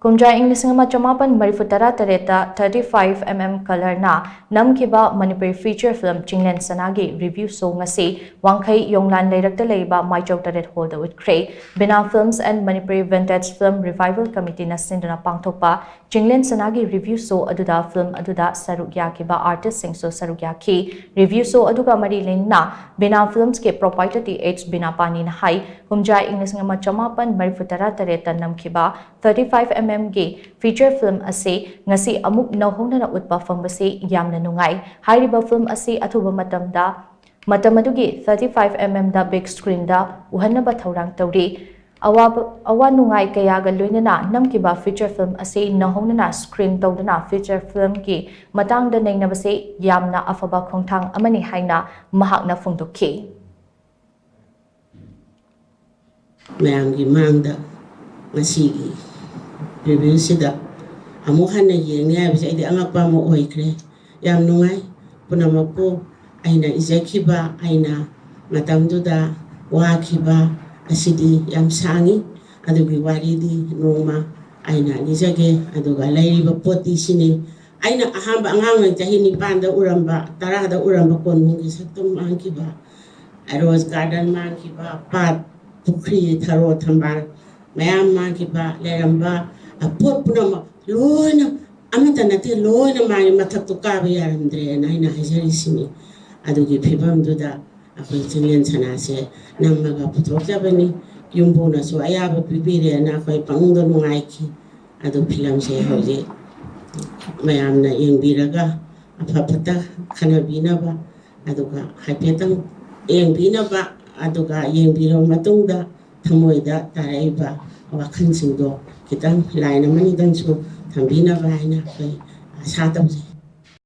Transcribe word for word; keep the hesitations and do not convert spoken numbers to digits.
ꯀꯨꯝꯖꯥ ꯏꯪ ꯂꯤꯁꯤꯡ ꯑꯃ ꯆꯃꯥꯄꯟ ꯃꯔꯤꯐꯨ ꯇꯔꯥ ꯇꯔꯦꯠꯇ thirty five mm colourꯅ ꯅꯝꯈꯤꯕ ꯃꯅꯤꯄꯨꯔꯤ feature film ꯆꯤꯡꯂꯦꯟ ꯁꯅꯥꯒꯤ review show ꯉꯁꯤ ꯋꯥꯡꯈꯩ ꯌꯣꯡꯂꯥꯟ ꯂꯩꯔꯛꯇ ꯂꯩꯕ ꯃꯥꯏꯆꯧ ꯇꯔꯦꯠ hallꯗ ꯎꯠꯈ꯭ꯔꯦ꯫ Bina Films and Manipuri Vintage Film Revival Committeeꯅ ꯁꯤꯟꯗꯨꯅ ꯄꯥꯡꯊꯣꯛꯄ ꯆꯤꯡꯂꯦꯟ ꯁꯅꯥꯒꯤ review show ꯑꯗꯨꯗ film ꯑꯗꯨꯗ ꯁꯔꯨꯛ ꯌꯥꯈꯤꯕ artistꯁꯤꯡꯁꯨ ꯁꯔꯨꯛ ꯌꯥꯈꯤ꯫ Review show ꯑꯗꯨꯒ ꯃꯔꯤ ꯂꯩꯅꯅ Bina Filmsꯀꯤ proprietor ꯇꯤ ꯑꯩꯆ ꯕꯤꯅꯥꯄꯥꯅꯤꯅ ꯍꯥꯏ, ꯀꯨꯝꯖꯥ ꯏꯪ ꯂꯤꯁꯤꯡ ꯑꯃ ꯆꯃꯥꯄꯟ ꯃꯔꯤꯐꯨ ꯇꯔꯥ ꯇꯔꯦꯠꯇ ꯅꯝꯈꯤꯕ thirty five mmꯒꯤ feature film ꯑꯁꯤ ꯉꯁꯤ ꯑꯃꯨꯛ ꯅꯧꯍꯧꯅꯅ ꯎꯠꯄ ꯐꯪꯕꯁꯤ ꯌꯥꯝꯅ ꯅꯨꯡꯉꯥꯏ꯫ ꯍꯥꯏꯔꯤꯕ film ꯑꯁꯤ ꯑꯊꯨꯕ ꯃꯇꯝꯗ, ꯃꯇꯝ ꯑꯗꯨꯒꯤ thirty five mmꯗ big screenꯗ ꯎꯍꯟꯅꯕ ꯊꯧꯔꯥꯡ ꯇꯧꯔꯤ꯫ ꯑꯋꯥꯕ, ꯑꯋꯥ ꯅꯨꯡꯉꯥꯏ ꯀꯌꯥꯒ ꯂꯣꯏꯅꯅ ꯅꯝꯈꯤꯕ feature film ꯑꯁꯤ ꯅꯧꯍꯧꯅꯅ screen ꯇꯧꯗꯨꯅ feature filmꯒꯤ ꯃꯇꯥꯡꯗ ꯅꯩꯅꯕꯁꯤ ꯌꯥꯝꯅ ꯑꯐꯕ ꯈꯣꯡꯊꯥꯡ ꯑꯃꯅꯤ ꯍꯥꯏꯅ ꯃꯍꯥꯛꯅ ꯐꯣꯡꯗꯣꯛꯈꯤ꯫ ꯃꯌꯥꯝꯒꯤ ꯃꯥꯡꯗ ꯉꯁꯤꯒꯤ reviewꯁꯤꯗ ꯑꯃꯨꯛ ꯍꯟꯅ ꯌꯦꯡꯅꯤ ꯍꯥꯏꯕꯁꯦ ꯑꯩꯗꯤ ꯑꯉꯛꯄ ꯑꯃ ꯑꯣꯏꯈ꯭ꯔꯦ꯫ ꯌꯥꯝ ꯅꯨꯡꯉꯥꯏ꯫ ꯄꯨꯝꯅꯃꯛꯄꯨ ꯑꯩꯅ ꯏꯖꯈꯤꯕ, ꯑꯩꯅ ꯃꯇꯝꯗꯨꯗ ꯋꯥꯈꯤꯕ ꯑꯁꯤꯗꯤ ꯌꯥꯝ ꯁꯥꯡꯉꯤ꯫ ꯑꯗꯨꯒꯤ ꯋꯥꯔꯤꯗꯤ ꯅꯣꯡꯃ ꯑꯩꯅ ꯂꯤꯖꯒꯦ꯫ ꯑꯗꯨꯒ ꯂꯩꯔꯤꯕ ꯄꯣꯠꯇꯤ ꯁꯤꯅꯤ꯫ ꯑꯩꯅ ꯑꯍꯥꯟꯕ ꯑꯉꯥꯡ ꯑꯣꯏꯅ ꯆꯍꯤ ꯅꯤꯄꯥꯟꯗ ꯎꯔꯝꯕ, ꯇꯔꯥꯗ ꯎꯔꯝꯕ ꯀꯣꯅꯨꯡꯒꯤ ꯁꯛꯇꯝ ꯃꯥꯡꯈꯤꯕ, rose garden ꯃꯥꯡꯈꯤꯕ, ꯄꯥꯠ, ꯄꯨꯈ꯭ꯔꯤ, ꯊꯔꯣ, ꯊꯝꯕꯥꯜ ꯃꯌꯥꯝ ꯃꯥꯡꯈꯤꯕ, ꯂꯩꯔꯝꯕ ꯄꯣꯠ ꯄꯨꯝꯅꯃꯛ ꯂꯣꯏꯅ, ꯑꯃꯠꯇ ꯅꯠꯇꯦ, ꯂꯣꯏꯅ ꯃꯥꯡꯉꯤ, ꯃꯊꯛꯇꯨ ꯀꯥꯕ ꯌꯥꯔꯝꯗ꯭ꯔꯦꯅ ꯑꯩꯅ ꯍꯥꯏꯖꯔꯤꯁꯤꯅꯤ꯫ ꯑꯗꯨꯒꯤ ꯐꯤꯕꯝꯗꯨꯗ ꯑꯩꯈꯣꯏ ꯆꯤꯡꯂꯦꯟ ꯁꯅꯥꯁꯦ ꯅꯝꯃꯒ ꯄꯨꯊꯣꯛꯆꯕꯅꯤ꯫ ꯌꯨꯝꯕꯨꯅꯁꯨ ꯑꯌꯥꯕ ꯄꯤꯕꯤꯔꯦꯅ ꯑꯩꯈꯣꯏ ꯄꯪꯅꯨꯡꯗ ꯅꯨꯡꯉꯥꯏꯈꯤ꯫ ꯑꯗꯨ filmꯁꯦ ꯍꯧꯖꯤꯛ ꯃꯌꯥꯝꯅ ꯌꯦꯡꯕꯤꯔꯒ ꯑꯐ ꯐꯠꯇ ꯈꯟꯅꯕꯤꯅꯕ, ꯑꯗꯨꯒ ꯍꯥꯏꯐꯦꯠꯇꯪ ꯌꯦꯡꯕꯤꯅꯕ, ꯑꯗꯨꯒ ꯌꯦꯡꯕꯤꯔꯕ ꯃꯇꯨꯡꯗ ꯊꯃꯣꯏꯗ ꯇꯥꯔꯛꯏꯕ ꯋꯥꯈꯜꯁꯤꯡꯗꯣ ꯈꯤꯇꯪ line ꯑꯃꯅꯤꯗꯪꯁꯨ ꯊꯝꯕꯤꯅꯕ ꯍꯥꯏꯅ ꯑꯩꯈꯣꯏ ꯑꯥꯁꯥ ꯇꯧꯖꯩ꯫